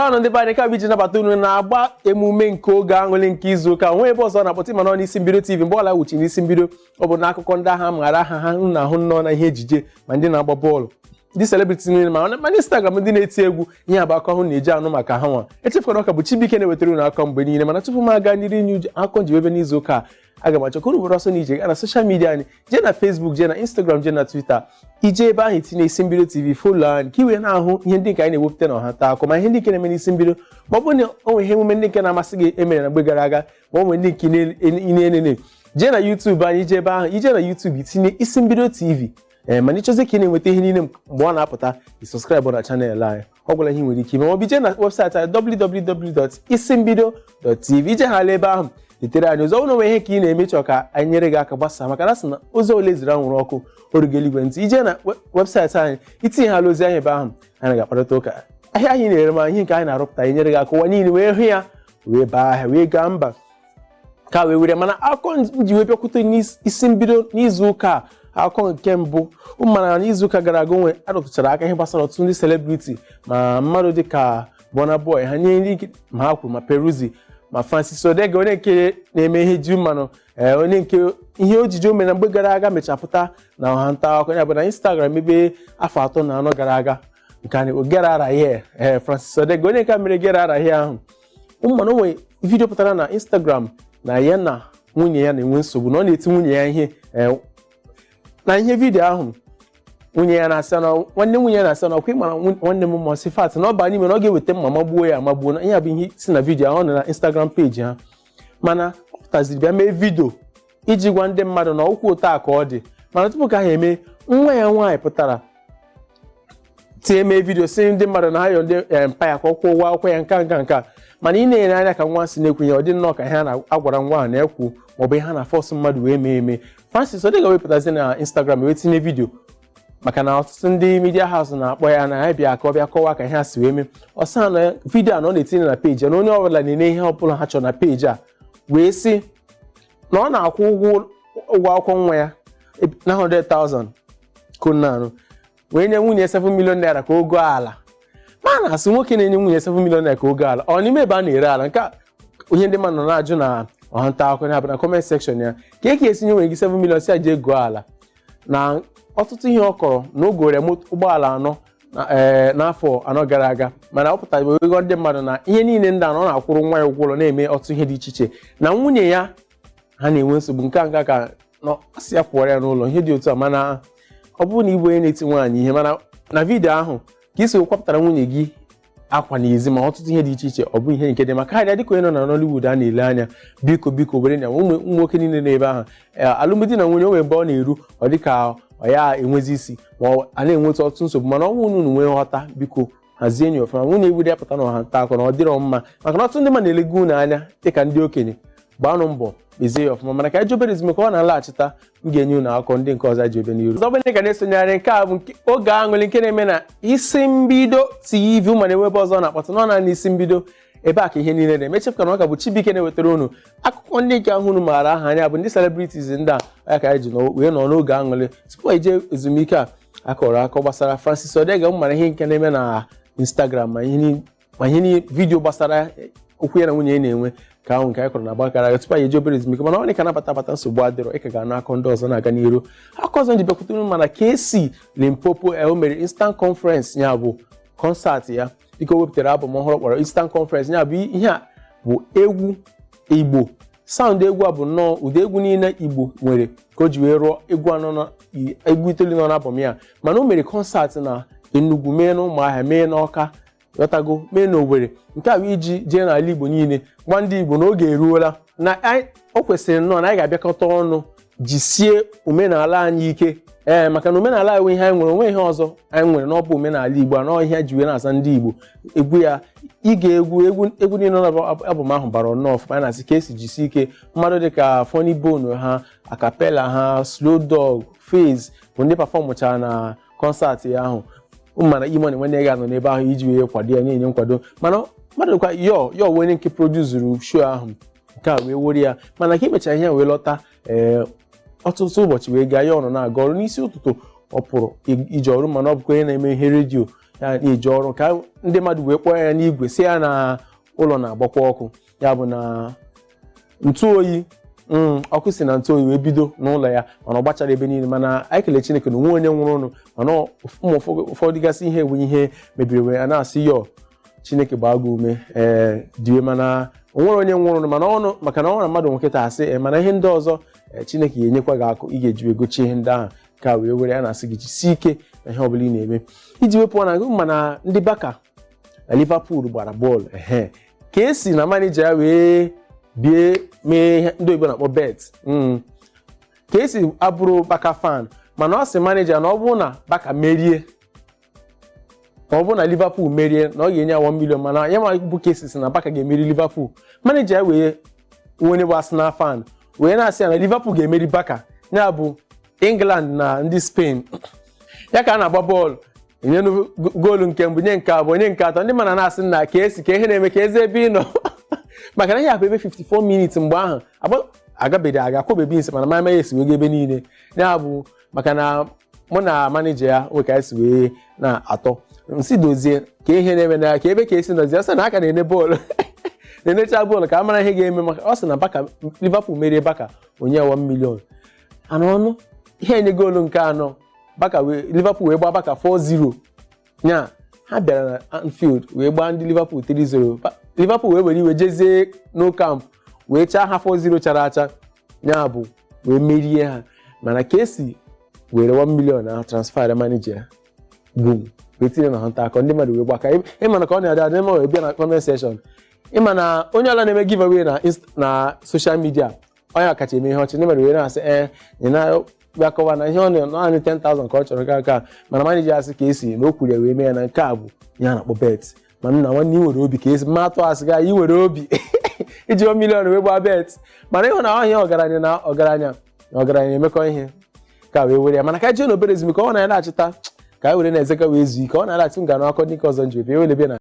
Daalụ ndị be anyị ka bụ iji nabata unu na-agba emume nke oge aṅụrị nke izu ụka nwe ebe ọzọ na-akpọta ịma nọ n'isi mbido TV. Mgbe ọla wuchi n'isi mbido, ọ bụ n'akụkọ ndị agha maara aha ha unu na-ahụ nnọọ na ihe ejije, ma ndị na-agba bọọlụ, ndị celebrity niile, ma na Instagram, ndị na-eti egwu. Ihe abụ akọ ahụ na-eji anụ maka ha nwa. Echefukwara ọka bụ Chibuike na-ewetara unu akọ mgbe niile. Mana tupu m aga n'iru inye akọ nji ebe n'izu ụka a, aga m achọ ka unu were ọsọ n'ije gaa na social media anyị, jee na Facebook, jee na Instagram, jee na Twitter, ije ebe ahụ itinye Isi Mbido TV, follow anyị ka i wee na-ahụ ihe ndị nke anyị na-ewepụta na ọha nta akụkọ, ma ihe ndị nke na-eme n'isi mbido, ma ọ bụrụ na o nwere ihe emume ndị nke na-amasị gị emere na mgbe gara aga, ma ọ nwere ndị nke ị na-enene. Jee na YouTube anyị, ije ebe ahụ, ije na YouTube, itinye Isi Mbido TV. Ee, mana ịchọzi ka ị na-enweta ihe niile mgbe ọ na-apụta, ị subscribe na channel anyị. Ọ gwụla ihe ị nwere ike ime. Ma ọ bụ ije na webụsaịtị anyị, www.isimbido.tv. Ije hala ebe ahụ, detere anyị ozi. Ọ bụrụ na onwe ihe ka ị na-eme chọọ ka anyị nyere gị aka gbasaa, maka na sị na ozi ole ziri anwụrụ ọkụ orugo eluigwe ntị. Ije na webụsaịtị anyị, itinye hala ozi anyị ebe ahụ, anyị ga-akparịta ụka. Ahịa anyị na-ere, ma ihe nke anyị na-arụpụta, anyị nyere gị aka ụwa niile wee hụ ya, wee baa ahịa, wee gaa mba ka wee were. Mana akụkọ ji wee bịakwute n'isi mbido n'izu ụka a, akụkọ nke mbụ, mana n'izu ụka gara aga, onwe adọtụchara aka ihe gbasara ọtụtụ ndị celebrity, ma mmadụ dịka Burna Boy, ha nye ndị ma ha kwuru, ma Peruzzi, ma Francis Odega, onye nke na-eme ihe ji mmanụ, ee, onye nke ihe ojije o mere na mgbe gara aga mechapụta na ọha nta akụkọ ya bụ na Instagram ebe afọ 34 gara aga, nke a na-ekpo Get Outta Here. Ee, Francis Odega, onye nke mere Get Outta Here ahụ, mana o nwere vidio pụtara na Instagram na ya na nwunye ya na-enwe nsogbu, na ọ na-eti nwunye ya ihe. Ee, na ihe vidio ahụ, nwunye ya na-asị na nwanne nwunye ya na-asị na ọkwa ịmara nwanne m masị fat na ọ baa n'ime na ọ ga-eweta mma magbuo ya, amagbuo. Na ihe a bụ ihe si na vidio ahụ, ọ nọ na Instagram peji ha. Mana ọ pụtaziri bịa mee vidio iji gwa ndị mmadụ na okwu ụtọ a ka ọ dị. Mana tupu ka ha eme, nwa ya nwaanyị pụtara tie mee vidio si ndị mmadụ na ha yọ ndị mpa ya ka ọ kwụọ ụgwọ akwụkwọ ya, nka nka nka. Mana ị na-ere anya ka nwa si na-ekwu ya, ọ dị nnọọ ka ihe a na-agwara nwa ahụ na-ekwu, maọbụ ihe a na-afọsụ mmadụ wee mee eme. Francis Odega wepụtazi na Instagram wee tinye vidio, maka na ọtụtụ ndị media house na-akpọ ya na ya bịa ka ọ bịa kọwaa ka ihe a si wee mee. Ọ sị na vidio a na ọ na-etinye na peji ya, na onye ọbụla na-ene ihe ọbụla ha chọrọ na peji a, wee sị na ọ na-akwụ ụgwọ akwụkwọ nwa ya na 100,000 konanụ, wee nye nwunye 7 million naira ka o goo ala. Ma a na-asị nwoke na-enye nwunye 7 million naira ka o goo ala, ọ n'ime ebe a na-ere ala? Nke a onye ndị mmadụ nọ na-ajụ na ọha nta akụkọ ya bụ na comment section ya, ka e ka esi nye nwunye gị 7 million si aje goo ala? Na ọtụtụ ihe ọ kọrọ na o gore moto ụgbọala anọ n'afọ 4 gara aga. Mana ọ pụtara wee gwa ndị mmadụ na ihe niile ndị a na ọ na-akwụrụ nwa ya ụgwọ ụlọ, na-eme ọtụtụ ihe dị iche iche, na nwunye ya ha na-enwe nsogbu nke a nka ka na ọ sị ya pụọrọ ya n'ụlọ, ihe dị otu a. Mana ọ bụrụ na ịbụ onye na-eti nwaanyị ihe, mana na vidio ahụ ka isi kwapụtara nwunye gị akwa n'ezi, ma ọtụtụ ihe dị iche iche, ọ bụ ihe nke dị maka karịa dịka onye nọ na Nollywood a na-ele anya. Biko, biko, were na ụmụ nwoke niile n'ebe ahụ, alụmdi na nwunye, o nwere mgbe ọ na-eru, ọ dị ka ọ ya enwezi isi, ma a na-enweta ọtụtụ nsogbu. Mana ọ bụrụ unu nwee nghọta, biko hazie enyi ọfụma. Nwunye ewuri ya pụta n'ọha nta akụ na ọ dịrọ mma, maka na ọtụtụ ndị mmadụ na-elega unu anya dịka ndị okenye. Gbaanụ mbọ kpezie ya ọfụma. Mana ka anyị ji obere ezumike, ọ na-alaghachita, m ga-enye unu akụkọ ndị nke ọzọ ji ebe n'iru ọzọ. Bụrụ ka na-esonyere, nke a bụ nke oge aṅụrị nke na-eme na Isi Mbido TV. Mana enwe ebe ọzọ na-akpọtụ nọ na n'isi mbido, ebe a ka ihe niile na-eme. Echefukana na ọ ka bụ Chibuike na-ewetara unu akụkọ ndị nke ahụ unu maara aha anya, bụ ndị celebrities ndị a ya ka anyị ji wee nọ n'oge aṅụrị. Tupu anyị jee ezumike a, akọrọ akọ gbasara Francis Odega, m mara ihe nke na-eme na Instagram, ma ihe vidio gbasara okwu ya na nwunye ya na-enwe, ka ahụ nke anyị kọrọ na agba gara aga tupu anyị eje obere ezumike. Mana ọ dị ka nabata abata, nsogbu adịrọ, ị ka ga-anụ akọ ndị ọzọ na-aga n'iru. Akọ ọzọ ji bịakwute unu, mana KC Limpopo o mere Eastern Conference, ya bụ concert ya, dịka o wepụtara album ọhụrụ kpọrọ Eastern Conference. Ya bụ ihe a bụ egwu Igbo sound. Egwu a bụ nnọọ ụdị egwu niile Igbo nwere ka o ji wee rụọ egwu anọ na egwu itoolu nọ n'album ya. Mana o mere concert na Enugu, mee na Ụmụahịa, mee n'Ọka, ghọtago, mee n'Owerri. Nke a bụ iji jee n'ala Igbo niile gwa ndị Igbo na oge eruola na o kwesịrị nnọọ na anyị ga-abịakọta ọnụ jisie omenala anyị ike. Ee, maka na omenala anyị ihe anyị nwere, onwe ihe ọzọ anyị nwere n'ọbụ omenala Igbo anọ ihe ji wee na-aza ndị Igbo. Egwu ya, ige egwu egwu niile nọ n'album ahụ bara nnọọ ọfụma. Anyị na-asị ka esi jisie ike. Mmadụ dịka Funny Bone ha, Acapella ha, Slow Dog, Faze bụ ndị performụchara na concert ya ahụ. Mana E-Money nwanne ya ga-anọ n'ebe ahụ iji wee kwado ya, na-enye nkwado. Mana mmadụ dịkwa yo yo onye nke produsuru show ahụ, nke a wee were ya. Mana ka emechara ihe wee lọta, ee, ọtụtụ ụbọchị wee gaa, ya ọ nọ na-aga ọrụ n'isi ụtụtụ. Ọ pụrụ ije ọrụ, mana ọ bụkwa onye na-eme ihe redio ya na-eje ọrụ ka ndị mmadụ wee kpọọ ya n'igwe si ya na ụlọ na-agbakwa ọkụ. Ya bụ na ntụ oyi, ọkụ si na ntụ oyi wee bido n'ụlọ ya, mana ọ gbachara ebe niile. Mana anyị kelee Chineke na onwe onye nwụrụ ụnụ, mana ụmụ ụfọdụ gasị ihe bụ ihe mebiri wee a na-asị yọọ Chineke gbaa gị ume ee diwe. Mana o nwere onye nwụrụ ụnụ, mana ọnụ maka na ọ nwere mmadụ nkịta asị ee, mana ihe ndị ọzọ Chineke ga-enyekwa gị akụ ị ga-eji wee gochie ihe ndị ahụ ka wee were ya na-asị gị jisie ike na ihe ọbụla ị na-eme iji wepụ na gị. Mana ndị Barca na Liverpool gbara bọọlụ ehe ka esi na manija ya wee bie mee ihe ndị oyibo na-akpọ bet, ka esi abụrụ Barca fan, mana ọ sị manija na ọ bụrụ na Barca merie, ma ọ bụrụ na Liverpool merie, na ọ ga-enye ya 1 million. Mana ya ma bụ ka esi si na Barca ga-emeri Liverpool, manija ya wee onye bụ Arsenal fan wee na-asị ya na Liverpool ga-emeri Barca. Ya bụ England na ndị Spain ya ka a na-agba bọọlụ, enyenu goolu nke mbụ, nye nke abụọ, nye nke atọ. Ndị mana na-asị na ka esi ka ihe na-eme ka eze ebe ị nọ, maka na ihe bụ ebe 54 minutes mgbe ahụ agabeghị aga kwụbebi nsị, mana mama ya esiwego ebe niile. Ya bụ maka na mụ na manija ya nwe ka esi wee na-atọ nsị dozie ka ihe na-eme na ya ka ebe ka esi nọzie. Ọ sị na aka na-ene bọọlụ, na-enecha bọọlụ ka a mara ihe ga-eme, maka ọ sị na Barca, Liverpool merie Barca, onye 1 million. Anụ ọnụ ihe enye goolu nke anọ Barca wee Liverpool wee gbaa Barca 4-0. Nya ha bịara na Anfield wee gbaa ndị Liverpool 3-0. Liverpool wee were iwe jezie Nou Camp wee chaa ha 4-0 chara acha, ya bụ wee merie ha. Mana ka esi were 1 million na transfer manager boom wee tinye na hunter akọ ndị mmadụ wee gbaka. Ịma na ka ọ na-adị adị ma wee bịa na comment section, ịma na onye ọla na-eme giveaway na social media, onye kacha eme ihe ọchị. Ndị mmadụ wee na-asị ee na bịa kọwa na ihe ọ na naanị 10,000 ka ọ chọrọ ka mana manager asị ka esi na o kwuru ya wee mee ya, na nke a bụ ihe a na-akpọ bet. Mana nna nwanne, ị nwere obi ka esi mma atụ asị ga ị nwere obi iji 1 million wee gbaa bet. Mana ịhụ na ọhịa ọgaranya na ọgaranya na ọgaranya emekọ ihe ka wee were ya. Mana ka jee n'obere ezumike, ọ na-alachita ka anyị were na-ezeka wee zuo ike. Ọ na-alachị m ga n'akọ ndị nke ọzọ nji wee wele bịa na.